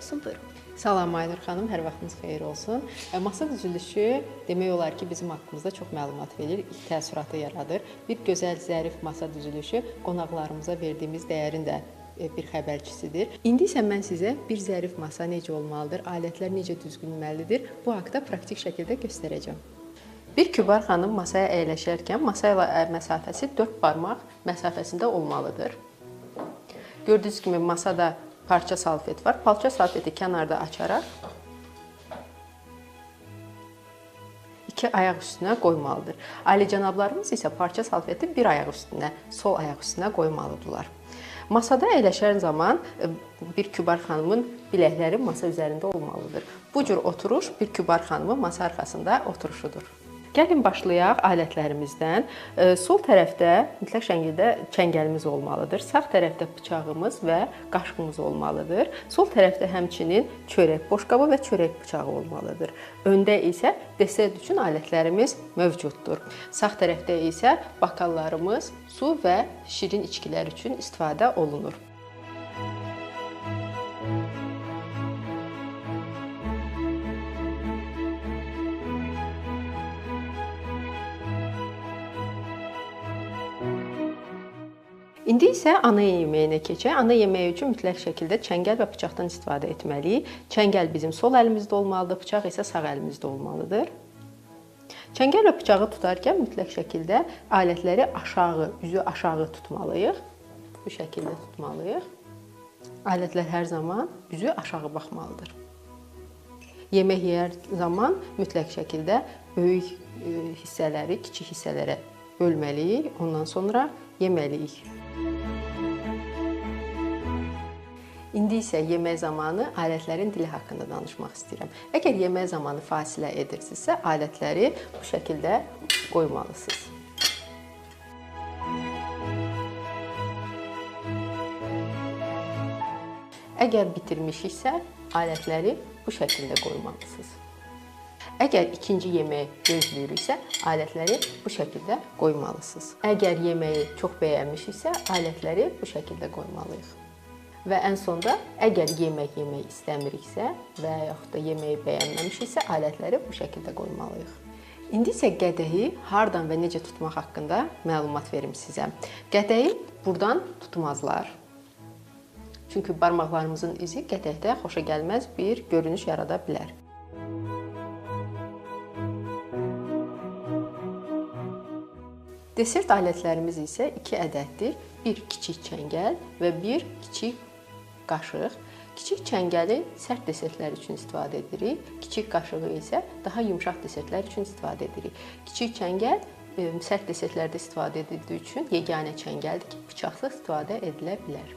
olsun. Buyurun. Salam Aynur xanım, hər vaxtınız xeyir olsun. Masa düzülüşü demək olar ki, bizim haqqımızda çox məlumat verir, ilk təəssüratı yaradır. Bir gözəl, zərif masa düzülüşü qonaqlarımıza verdiyimiz dəyərin də bir xəbərçisidir. İndi isə mən sizə bir zərif masa necə olmalıdır, alətlər necə düzgünləməlidir, bu haqda praktik şəkildə göstərəcəm. Bir kübar xanım masaya əyləşərkən masa ilə məsafəsi 4 barmaq məsafəsində olmalıdır. Gördüyünüz kimi masada parça salfet var. Parça salfeti kənarda açaraq iki ayaq üstünə qoymalıdır. Alicənablarımız isə parça salfeti bir ayaq üstünə, sol ayaq üstünə qoymalıdırlar. Masada əyləşən zaman bir kübar xanımın biləkləri masa üzərində olmalıdır. Bu cür oturuş bir kübar xanımın masa arxasında oturuşudur. Gəlin başlayaq alətlərimizdən. Sol tərəfdə mütləq şəkildə çəngəlimiz olmalıdır. Sağ tərəfdə bıçağımız və qaşığımız olmalıdır. Sol tərəfdə həmçinin çörək boşqabı və çörək bıçağı olmalıdır. Öndə isə desert üçün alətlərimiz mövcuddur. Sağ tərəfdə isə bakallarımız su və şirin içkilər üçün istifadə olunur. İndi isə ana yeməyinə keçək. Ana yeməyi üçün mütləq şəkildə çəngəl və bıçaqdan istifadə etməliyik. Çəngəl bizim sol əlimizdə olmalıdır, bıçaq isə sağ əlimizdə olmalıdır. Çəngəl və bıçağı tutarkən mütləq şəkildə alətləri aşağı, üzü aşağı tutmalıyıq. Bu şəkildə tutmalıyıq. Alətlər hər zaman üzü aşağı baxmalıdır. Yemək yeyər zaman mütləq şəkildə böyük hissələri kiçik hissələrə bölməliyik. Ondan sonra yeməliyik. İndi isə yemək zamanı alətlərin dili haqqında danışmaq istəyirəm. Əgər yemək zamanı fasilə edirsinizsə, alətləri bu şəkildə qoymalısınız. Əgər bitirmişiksə, alətləri bu şəkildə qoymalısınız. Əgər ikinci yeməyi gözləyiriksə, alətləri bu şəkildə qoymalısınız. Əgər yeməyi çox bəyənmişiksə, alətləri bu şəkildə qoymalıyıq. Və ən sonda, əgər yemək yemək istəmiriksə və yaxud da yeməyi bəyənməmişiksə, alətləri bu şəkildə qoymalıyıq. İndi isə qədəhi hardan və necə tutmaq haqqında məlumat verim sizə. Qədəhi buradan tutmazlar. Çünki barmaqlarımızın izi qədəhdə xoşagəlməz bir görünüş yarada bilər. Desert alətlərimiz isə 2 ədəddir. Bir kiçik çəngəl və bir kiçik qaşıq. Kiçik çəngəli sərt desertlər üçün istifadə edirik. Kiçik qaşığı isə daha yumşaq desertlər üçün istifadə edirik. Kiçik çəngəl sərt desertlərdə istifadə edildiyi üçün yeganə çəngəldir ki, bıçaqsız istifadə edilə bilər.